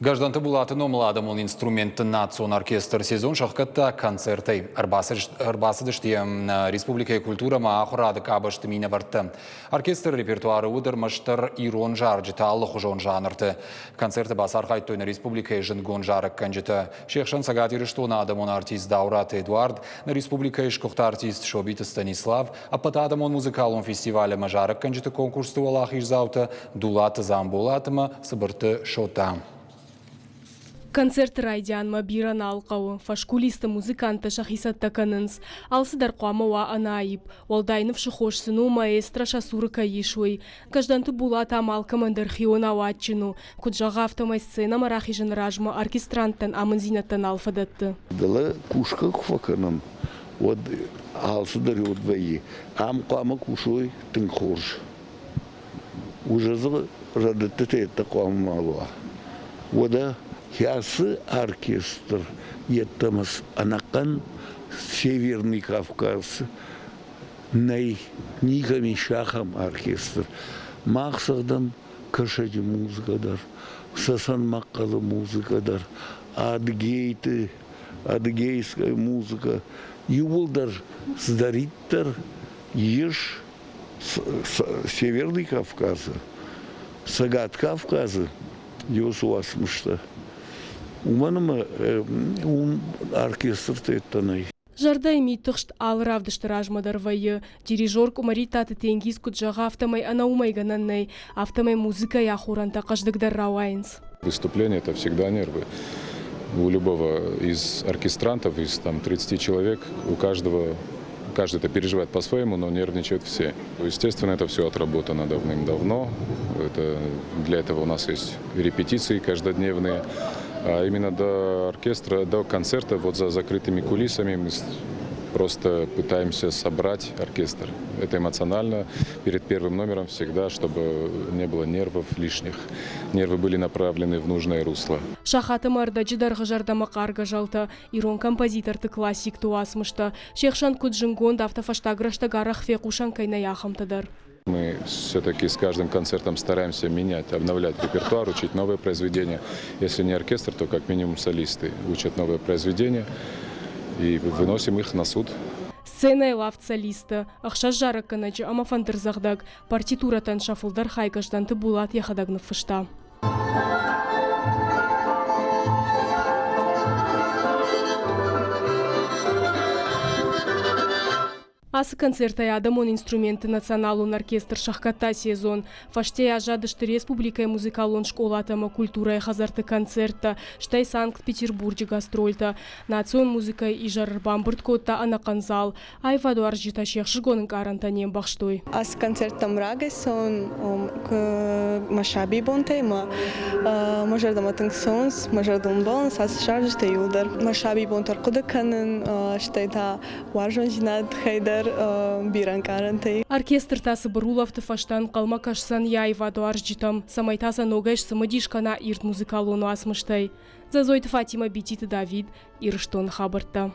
Гӕздӕнты Булаты номыл адӕмон инструментты национ оркестр сезон сӕхгӕдта концертӕй. Ӕрбацыдысты йӕм нӕ республикӕйы культурӕ ӕмӕ ахуырады къабӕзты минӕвӕрттӕ. Оркестры репертуары уыд ӕрмӕстдӕр ирон зарджытӕ алыхуызон жанрты. Концерты бацархайдтой нӕ республикӕйы зындгонд зарӕггӕнджытӕ. Се хсӕн Цӕгат Ирыстоны адӕмон артист Даураты Эдуард, нӕ республикӕйы сгуыхт артист Собиты Станислав, ӕппӕтадӕмон музыкалон фестиваль ӕмӕ зарӕггӕнджыты конкурсты уӕлахиздзаутӕ Дулаты Дзамболат ӕмӕ Цыбырты Шота. Концерты райдианмӕ бирӕ нал хъӕуы. Фӕскулисты музыканттӕ сӕхи цӕттӕ кӕнынц. Алцыдӕр хъуамӕ уа ӕнӕаипп. Уӕлдай ныфсы хос сын у, маэстро сӕ цуры кӕй ис, уый. Гӕздӕнты Булат ам алкӕмӕн дӕр хионау адджын у. Куыд зӕгъы, афтӕмӕй сценӕмӕ рахизыны размӕ оркестранттӕн амындзинӕдтӕ нал фӕдӕтты. Дӕлӕ кусгӕ куы фӕкӕнӕм, уӕд алцыдӕр уӕд вӕййы. Ам хъуамӕ кусой тынг хорз. Уже дзы рӕдыдтытӕ йедтӕ хъуамӕ ма уа. Уӕдӕ кӕцы оркестр йеддӕмӕ ӕнӕхъӕн Северный Кавказ нӕй, никӕм ис ахӕм оркестр. Мах цӕгъдӕм кӕсӕджы музыкӕ дӕр, цӕцӕн-мӕхъхъӕлы музыкӕ дӕр, адыгейты, адыгейская музыка, иууылдӕр цыдӕриддӕр ис Северный Кавказы, Цӕгат Кавказы уыцы уацмыстӕ. Уымӕн ӕмӕ уым оркестртӕ йедтӕ нӕй. Зӕрдӕйы мидтыхст алы равдысты размӕ дӕр вӕййы. Дирижер Къуымӕриттаты Тенгиз куыд зӕгъы, афтӕмӕй ӕнӕ уымӕй гӕнӕн нӕй, афтӕмӕй музыкӕйы ахорӕнтӕ хъӕздыгдӕр рауайынц. Выступление – это всегда нервы. У любого из оркестрантов, из там, 30 человек, у каждого каждый это переживает по-своему, но нервничают все. Естественно, это все отработано давным-давно. Это, для этого у нас есть репетиции каждодневные. А именно до оркестра, до концерта, вот за закрытыми кулисами мы просто пытаемся собрать оркестр. Это эмоционально перед первым номером всегда, чтобы не было нервов лишних. Нервы были направлены в нужное русло. Сахаты мӕрдӕджы дӕргъы зӕрдӕмӕхъаргӕ зӕлтӕ, ирон композиторты классикты уацмыстӕ, се хсӕн куыд зынгонд, афтӕ фӕстаг рӕстӕг арӕх фехъусӕн кӕй нӕй, ахӕмтӕ дӕр. Мы все-таки с каждым концертом стараемся менять, обновлять репертуар, учить новые произведения. Если не оркестр, то как минимум солисты учат новые произведения и выносим их на суд. Сценӕйыл авд солисты, ӕхсӕз зарӕггӕнӕджы ӕмӕ фӕндырдзӕгъдӕг, партитурӕтӕн сӕ фылдӕр хай Гӕздӕнты Булат йӕхӕдӕг ныффыста. Ацы концертӕй адӕмон инструментты националон оркестр сӕхгӕдта сезон. Фӕстейӕ аззадысты республикӕйы музыкалон скъолатӕ ӕмӕ культурӕйы хӕдзӕртты концерттӕ, стӕй Санкт-Петербурджы гастрольтӕ. Национ музыкӕйы изӕр ӕрбамбырд кодта ӕнӕхъӕн зал. Аивадуарзджытӕ се хсызгон ӕнкъарӕнтӕ не мбӕхстой. Ацы концерттӕм рагӕй цӕуын мӕ сабибонтӕй мӕ мӕ зӕрдӕмӕ тынг цӕуынц, мӕ зӕрдыл ӕмбӕлынц ацы саразджытӕ иууылдӕр. Мӕ сабибонтӕ ӕрхъуыды кӕнын, стӕй та уарзондзинад дӕр бирӕ ӕнкъарӕнтӕй. Оркестр та цыбыр улӕфты фӕстӕ ӕнхъӕлмӕ кӕсдзӕн йӕ аивадуарзджытӕм, цӕмӕй та сӕ ногӕй сцымыдис кӕна ирд музыкалон уацмыстӕй. Дзӕзойты Фатимӕ, Бититы Давид, Ирыстоны хабӕрттӕ.